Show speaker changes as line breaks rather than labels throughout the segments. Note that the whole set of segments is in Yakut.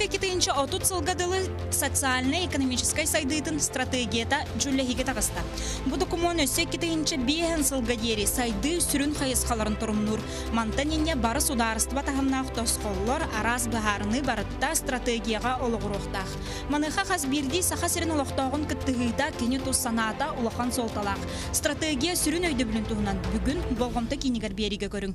Республика 2030 сылга дылы социальнай-экономическай сайдыытын стратегията дьүүллэһиигэ таҕыста. Бу докумуон өссө 2005 сылга диэри сайдыы сүрүн хайысхаларын торумнуур. Мантан инньэ бары судаарыстыба таһымнаах тосхоллор араас быһаарыныы барытта стратегияҕа олоҕуруохтаах. Маныаха хас биирдии Саха сирин олохтооҕун кыттыһыыта кини тус санаата улахан суолталаах. Стратегия сүрүн өйдөбүлүн туһунан бүгүн болҕомто киинигэр биэриигэ көрүҥ.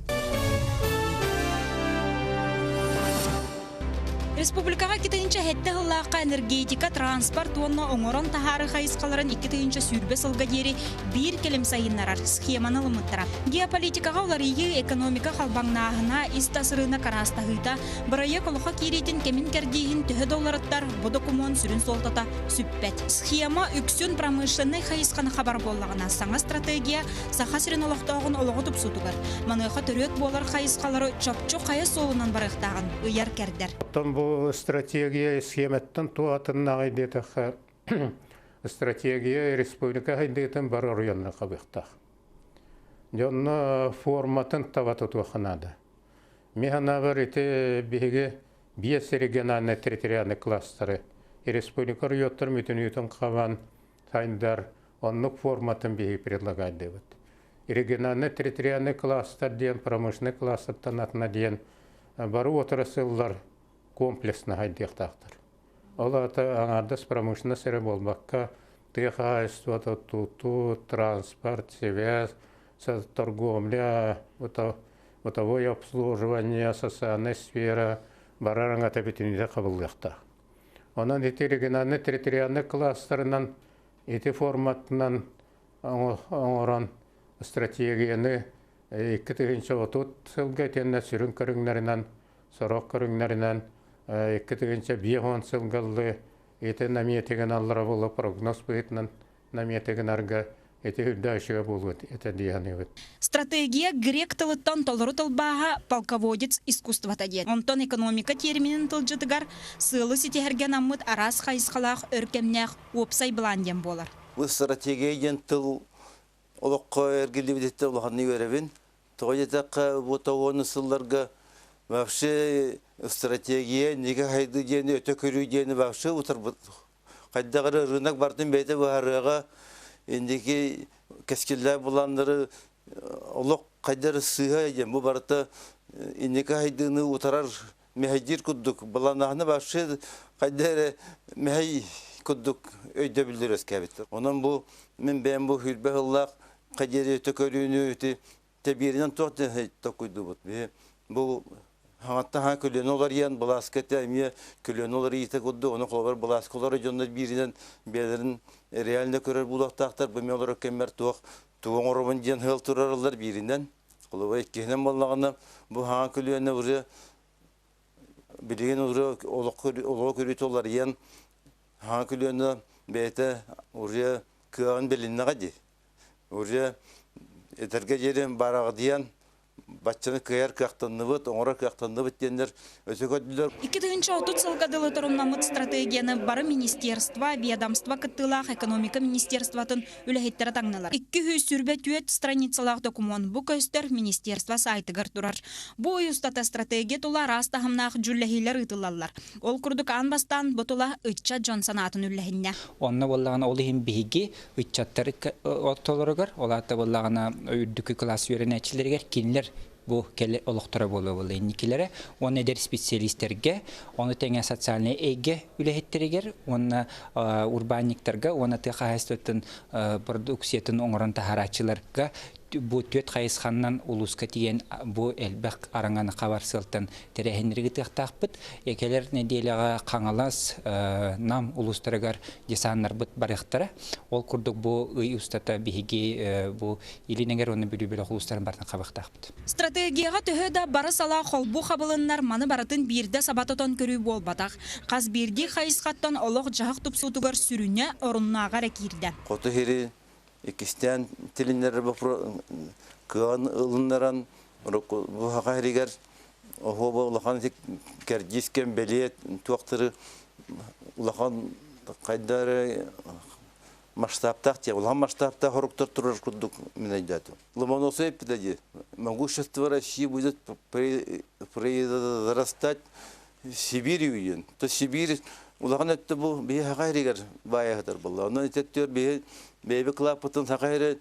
Республикаҕа 2007 сыллаахха энергетика, транспорт уонна оҥорон таһаарыы хайысхаларын 2020 сылга диэри биир кэлим сайыннарар схеманы ылыммыттара. Геополитикаҕа уларыйыы, экономика халбаҥнааһына, ис-тас ырыынак араастаһыыта, бырайыак олоххо киириитин кэмин кэрдииһин төһө да уларыттар, бу докумуон сүрүн суолтата сүппэт. Схема үксүн промышленнай хайысханы хабар буоллаҕына, саҥа стратегия Саха сирин олохтооҕун олоҕо тупсуутугар, маныаха төрүөт буолар хайысхалары чопчу хайа суолунан барыахтааҕын ыйар-кэрдэр.
Оттон бу стратегия схематтан туох атыннааҕый диэтэххэ, стратегия республика сайдыытын бары оройуоннар хабыахтаах. Дьонно форматын таба тутуохха наада. Мин санаабар ити биһиги биэс региональнай территориальнай кластеры республика оройуоттар бүтүнүүтүн хабан сайдар оннук форматын биһиги предлагайдыбыт. Региональный территориальный кластер диэн промышленный кластертан атына диэн бары отрасльлар комплексно хайдыахтаахтар. Ол аата аҥаардас промышленность эрэ буолбакка, тыа хаһаайыстыбата, тутуу, транспорт, связь, торговля, бытовое обслуживание, социальная сфера бары араҥата бүтүннүүтэ хабыллыахтаах. Онон ити региональнай территориальнай кластерынан ити форматынан оҥорон стратегияны 2030 сылга итиэннэ сүрүн көрүҥнэринэн сорох көрүҥнэринэн 2050 сылга ыллыы ити наметигин аллара буолуо прогноз быһыытынан наметигинарга ити үрдээччигэ буолуо этэ дии саныыбыт.
Стратегия грек тылыттан толору тылбааһа полководец искусствота диэн. Онтон экономика терминин тылдьытыгар сыалы ситиһэргэ анаммыт араас хайысхалаах өр кэмнээх уопсай былаан диэн буолар.
Бу стратегия диэн тыл олоххо эргиллибититтэн улаханнык үөрэбин. Тоҕо диэтэххэ, бу тоҕуону сылларга вообще стратегия, нигэ хайды диэни, өтө көрүү диэни вообще утарбыт. Хайдах эрэ рынок бартын бэйэтэ быһаарыаҕа, инники кэскиллээх былааннары олох хайдары сыыһа диэн бу барыта инники хайдыыны утарар мэһэйдиир курдук былааннаһыны вообще хайда эрэ мэһэй курдук өйдөбүллэр үөскээбиттэр. Онон бу мин бэйэм бу хүрбэ сыллаах хадиэри өтө көрүүнү ити тэбиэринэн туох диэн токуйдубут. Бу хаҥаттан хаҥа көлүөнэ уларыйан былааска этэ эмиэ көлүөнэ уларыйыыта курдук ону холобур былааска олорор дьоннор бииринэн бэйэлэрин реально көрөр буолуохтаахтар бу эмиэ олорор кэммэр туох тугу оҥоробун диэн ыал турараллар бииринэн холобур иккиһинэн буоллаҕына бу хаҥа көлүөнэ уже билигин уже олоҕу көрүүтэ уларыйан хаҥа көлүөнэ бэйэтэ уже кыаҕын билиннэҕэ дии уже этэргэ диэри бараҕдыйан баччаны кыайар кыахтанныбыт, оҥорор кыахтанныбыт диэннэр өтө көрдүлэр.
2030 сылга дылы торумнаммыт стратегияны бары министерство, ведомство кыттыылаах экономика министерствотын үлэһиттэрэ таҥнылар. 224 страницалаах докумуон бу көстөр министерство сайтыгар турар. Бу ый устата стратегия тула араас таһымнаах дьүүллэһиилэр ыытыллаллар. Ол курдук аан бастаан бу тула ыччат дьон санаатын үллэһиннэ.
Онно буоллаҕына ол иһин биһиги ыччаттары ортолоругар, ол аата буоллаҕына үрдүкү кылаас үөрэнээччилэригэр кинилэр бу кэлэ олохторо буолуо буолла инникилэрэ уонна эдэр специалистэргэ, ону тэҥэ социальнай эйгэ үлэһиттэригэр уонна урбаанньыктарга уонна тыа хаһаайыстыбатын продукциятын оҥорон таһаарааччыларга бу түөрт хайысханнан улууска тиийэн бу элбэх араҥаны хабар сыалтан тэрээһиннэри ыытыахтаахпыт. Кэлэр нэдиэлэҕэ Хаҥалас, Нам улуустарыгар десаннарбыт барыахтара. Ол курдук бу ый устата биһиги бу Илин Эҥэр уонна Бүлүү бөлөх улуустарын барытын хабыахтаахпыт.
Стратегияҕа төһө да бары салаа холбуу хабылыннар, маны барытын биирдэ саба тотон көрүү буолбатах. Хас биирдии хайысхаттан олох-дьаһах тупсуутугар сүрүнэ оруннааҕа эрэ киирдэ.
Хоту сири иккистээн тилиннэрэр кыаҕын ылыннаран бу саха сиригэр оһуоба улахан кэрдиис кэм бэлиэ туохтары улахан хайда эрэ масштабтаах диye улахан масштабтаах хоруктар турар курдук мин өйдөөтүм. Ломоносов эппитэ дии могущество России будет произрастать. Сибиир үйүн. То Сибиир улахан өттө бу биһи хаха хэригэр баайаһытар болла. Онон итеттөр биһи бэйби кылааппытын хаха хэри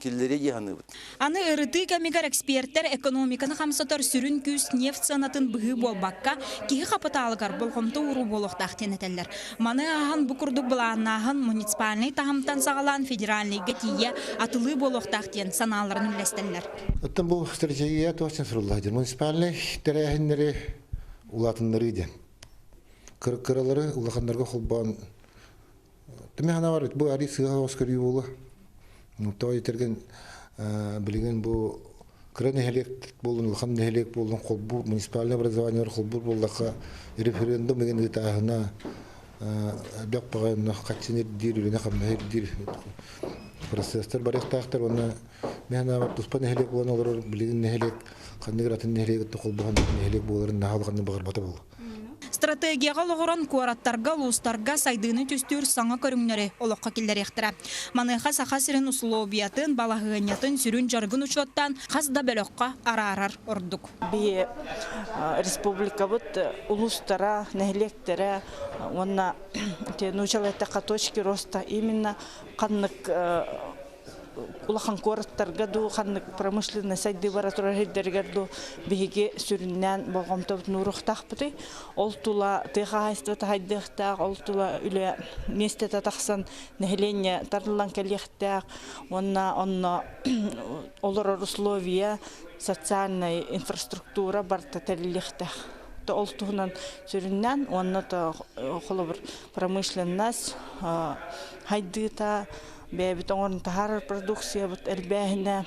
киллэри дьаһаныбыт.
Аны ырытыы кэмигэр экспертэр экономиканы хамсатар сүрүн күүс нефть сыанатын быһыы буолбакка, киһи хапытаалыгар болҕомто ууруу буолуохтаах диэн этэллэр. Маны ааһан бу курдук былааннааһын муниципальнай таһымтан саҕалаан федеральнайга тиийэ атылыы буолуохтаах диэн санааларын үллэстэллэр.
Оттон бу стратегия туох суруллар муниципальнай тэрээһиннэри улаатыннарыы диэн. Кыралары улаханнарга холбоон Түмэхана бар бу ари сыа ос көрүү буолу. Тоҕо диэтэргин билигин бу кыра нэһилиэк буолун, улахан нэһилиэк буолун холбуур муниципальное образованиелар холбуур буоллахха референдум деген ыытааһына бөх баҕайы хаччын ирдиир, үлэни хамнаһы ирдиир процесстар барыахтаахтар уонна мин санаабар туспа нэһилиэк буолан олорор билигин нэһилиэк ханнык атын нэһилиэк холбоһон нэһилиэк буоларын наһаа улаханнык баҕарбата буолуо.
Стратегияҕа олоҕуран куораттарга, улуустарга сайдыыны түстүүр саҥа көрүҥнэри олоххо киллэриэхтэрэ. Маныаха Саха сирин усулуобуйатын, балаһыанньатын, сүрүн дьарыгын учуоттаан хас да бөлөххө араарар ордук.
Биһи республикабыт улуустара, нэһилиэктэрэ уонна нуучалыы эттэххэ точки роста именно ханнык улахан куораттарга дуу, ханнык промышленный сайдыы бара турар сирдэригэр дуу биһиги сүрүннээн болҕомтобутун ууруохтаахпытый. Ол тула тыа хаһаайыстыбата сайдыахтаах, ол тула үлэ миэстэтэ тахсан нэһилиэнньэ тардыллан кэлиэхтээх уонна онно олорор условия, социальная инфраструктура барыта тэриллиэхтээх. Ол туһунан сүрүннээн уонна холобур промышленность хайдыыта бэйэбит оҥорон таһаарар продукциябыт элбээһинэ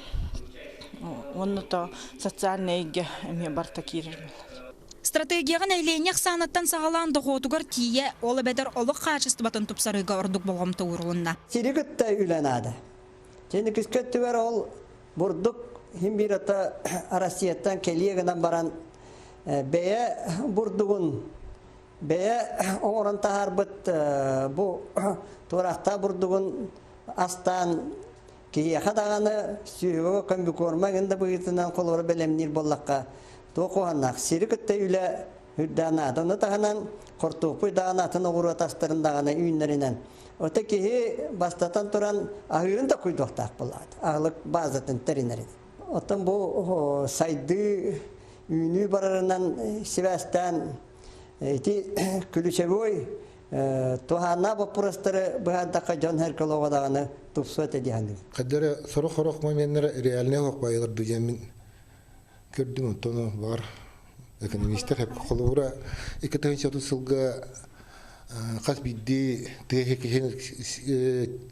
уонна то социальнай эйгэ эмиэ барыта киирэр буолар.
Стратегияҕа нэһилиэнньэ ахсааныттан саҕалаан дохуотугар тиийэ, ол эбэтэр олох хаачыстыбатын тупсарыыга ордук болҕомто уурулунна.
Сири кытта үлэ наада. Кэнникискэ өттүгэр ол бурдук хим биир ата Россияттан кэлиэ гынан баран бэйэ бурдугун бэйэ оҥорон таһаарбыт бу туорахтаах бурдугун астаан киһиэхэ даҕаны сүөһүгэ комбикорма эҥин да быһыытынан холобура бэлэмниир буоллахха туох куһааннаах сири кытта үлэ үрдээн наада. Ону таһынан хортуоппуй даҕаны атын оҕуруот астарын даҕаны үүннэринэн. Ото киһи бастатан туран аһыырын да куйдуохтаах буолаат. Аһылык базатын тэринэрин. Оттон бу сайдыы үүнүү барарынан сибээстээн ити ключевой туһааннаах боппуруостары быһаардахха дьон һэрколоҕо даҕаны тупсуо этэ дии саныыбын.
Хаддара сорох-сорох моменнара реальный олох байылар диэммин көрдүм оттон бар экономистер холобура 2030 сылга хас биирдии тыа киһин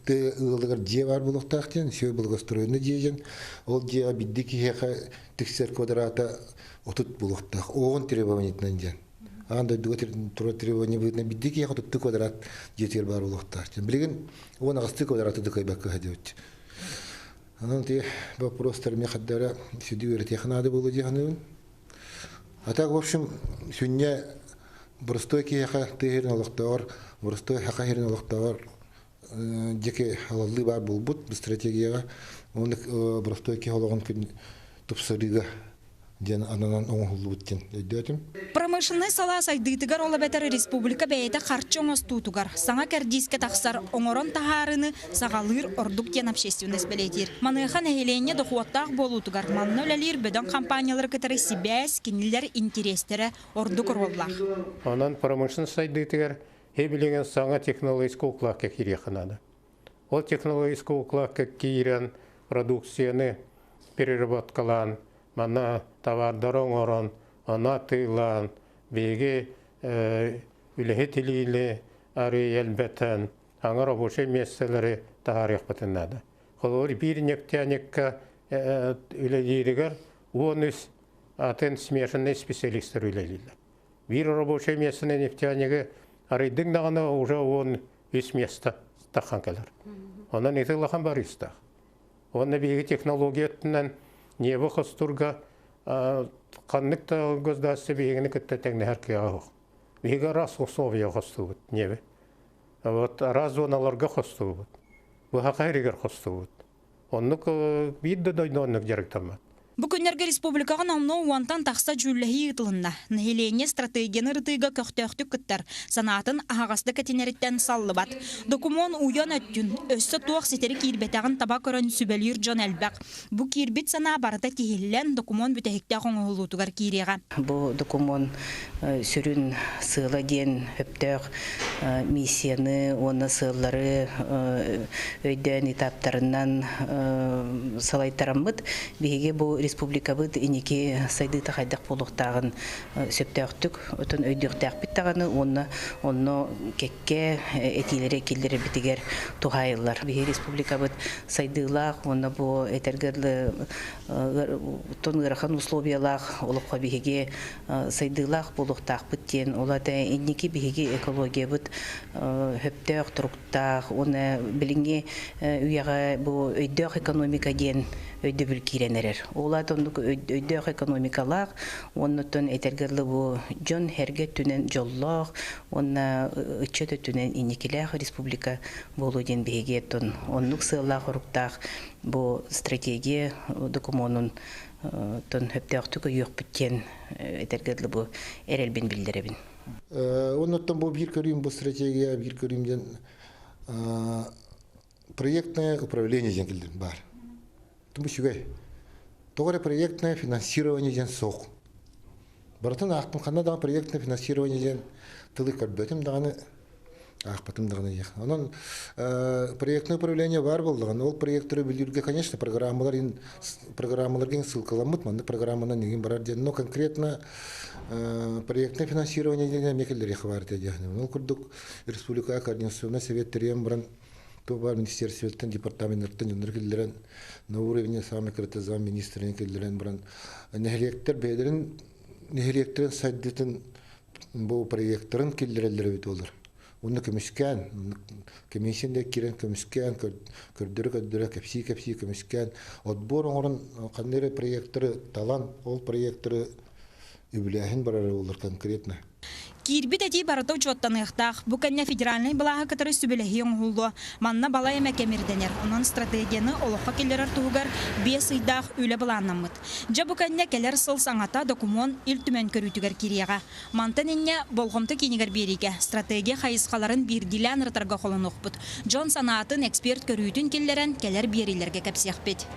тыа ыалыгар дьиэ баар буолуохтаах диэн все благоустроено дьиэ диэн ол дьиэҕэ биирдии киһиэхэ тиксэр квадрата 30 буолуохтаах ООН требованиетынан диэн аан дойдуга турар требование быһыытынан биирдии киһиэхэ 30 квадрат дьиэтигэр баар буолуохтаах диэн билигин 18 квадраты да кыайбакка диэбит. Онон ти вопростар мне хаддара сүдү үөрэтиэхэ наада буолуо дии саныыбын. А так, в общем, сүнньэ боростуой киһиэхэ тыа сирин олохтооҕор, боростуой саха сирин олохтооҕор дьэки алаллыы баар буолбут стратегияҕа уонна боростуой киһи олоҕун күн тупсарыыга диэн ананан оҥоһуллубут диэн өйдөөтүм.
Промышленнай салаа сайдыытыгар ол эбэтэр республика бэйэтэ харчы оҥостуутугар саҥа кэрдиискэ тахсар оҥорон таһаарыыны саҕалыыр ордук диэн общественность бэлиэтиир. Маныаха нэһилиэнньэ дохуоттаах буолуутугар манна үлэлиир бөдөҥ компаниялары кытары сибээс, кинилэр интириэстэрэ ордук оруоллаах.
Онон промышленность сайдыытыгар билигин саҥа технологическай укладка киириэххэ наада. Ол технологическай укладка киирэн продукцияны переработкалаан, манна товардары оҥорон, ону атыылаан, биһиги үлэһит илиили арый элбэтэн, аңа рабочай миэстэлэри таһаарыахпытын наада. Холобур, биир нефтяникка үлэлииригэр 13 атын смешанный специалисттар үлэлииллэр. Биир рабочай миэстэни нефтяниги арыйдыҥ даҕаны уже 13 место таххан кэлэр. Онон ити улахан барыыстаах. Уонна биһиги технология өттүнэн ньиэби хостуурга ханнык да государство биһигини кытта тэҥнэһэр кыаҕа суох. Биһиги араас условия хостуубут ньиэби. Вот араас зоналарга хостуубут. Быһаха иригэр хостуубут. Оннук биир да дойду оннук дьарыктаммат.
Бу күннэргэ республикаҕа номнуо уонтан тахса дьүүллэһии ыытылынна. Нэһилиэнньэ стратегияны ырытыыга көхтөөхтүк кыттар, санаатын аһаҕастык этинэриттэн саллыбат. Докумуон уйан өттүн, өссө туох ситэри киирбэтэҕин таба көрөн сүбэлиир дьон элбэх. Бу киирбит санаа барыта тиһиллэн, докумуон бүтэһиктээх оҥоһуллуутугар киириэҕэ.
Бу докумуон сүрүн сыала диэн сөптөөх миссияны уонна сыаллары өйдөөн этаптарынан салайтараммыт биһиги бу республикабыт инники сайдыыта хайдах буолуохтааҕын сөптөөхтүк отон өйдүөхтээхпит даҕаны уонна онно кэккэ этиилэри киллэрэрбитигэр туһаайыллар. Биһи республикабыт сайдыылаах уонна бу этэргэ тон ыарахан условиялаах олоххо биһиги сайдыылаах буолуохтаахпыт диэн ол ата инники биһиги экологиябыт хөптөөх туруктаах уонна билиҥҥи үйэҕэ бу өйдөөх экономика диэн өйдөбүл киирэн эрэр. Ол ата оннук өйдөөх экономикалаах уоннуттан этэргэ дылы бу дьон эргэ өттүнэн дьоллоох уонна ыччат өттүнэн инникилээх республика буолуо диэн биһиги оттон оннук сыаллаах оруктаах бу стратегия докумуонун тон хөптөөхтүк өйүөхпүт диэн этэргэ дылы бу эрэлбин биллэрэбин.
Оннуттан бу биир көрүүм бу стратегия биир көрүүм диэн проектное управление диэн кэлдим баар. Бу үчүгэй. Тоҕо эрэ проектное финансирование диэн суох. Барытын аахтым ханна даҕаны проектное финансирование диэн тылы көрбөтүм даҕаны аахпатым даҕаны диэх. Онон проектное управление баар буоллаҕына, ол проекторы бүлүүргэ, конечно, программалар программаларга ссылкаламмыт, маннык программанан иҥин барар диэн, но конкретно проектное финансирование диэн эмиэ кэллэриэхэ баар диэн. Ол курдук республика координационный совет тэрийэн баран то бар министерствоттан, департаменттартан дьоннор киллэрэн на уровне самый кырата зам министрин киллэрэн баран нэһилиэктэр бэйэлэрин нэһилиэктэрин сайдыытын бу проекттарын киллэрэллэр эбит буолар. Онно көмүскээн, комиссия да киирэн көмүскээн, көрдөрө-көрдөрө, кэпсии-кэпсии көмүскээн, отбор оҥорон ханна эрэ проекторы талан, ол проекторы үбүлээһин барара буолар конкретно.
Киирбит этии барыта учуоттаныахтаах. Бу кэннэ федеральнай былааһы кытары сүбэлэһии оҥоһуллуо. Манна балай эмэ кэмирдэнэр. Онон стратегияны олоххо киллэрэр туһугар 5 ыйдаах үлэ былааннаммыт. Дьэ бу кэннэ кэлэр сыл саҥата докумуон Ил Түмэн көрүүтүгэр киириэҕэ. Мантан инньэ болҕомто киинигэр биэриигэ стратегия хайысхаларын биирдиилээн ырытарга холонуохпут. Дьон санаатын, эксперт көрүүтүн киллэрэн кэлэр биэриилэргэ кэпсиэхпит.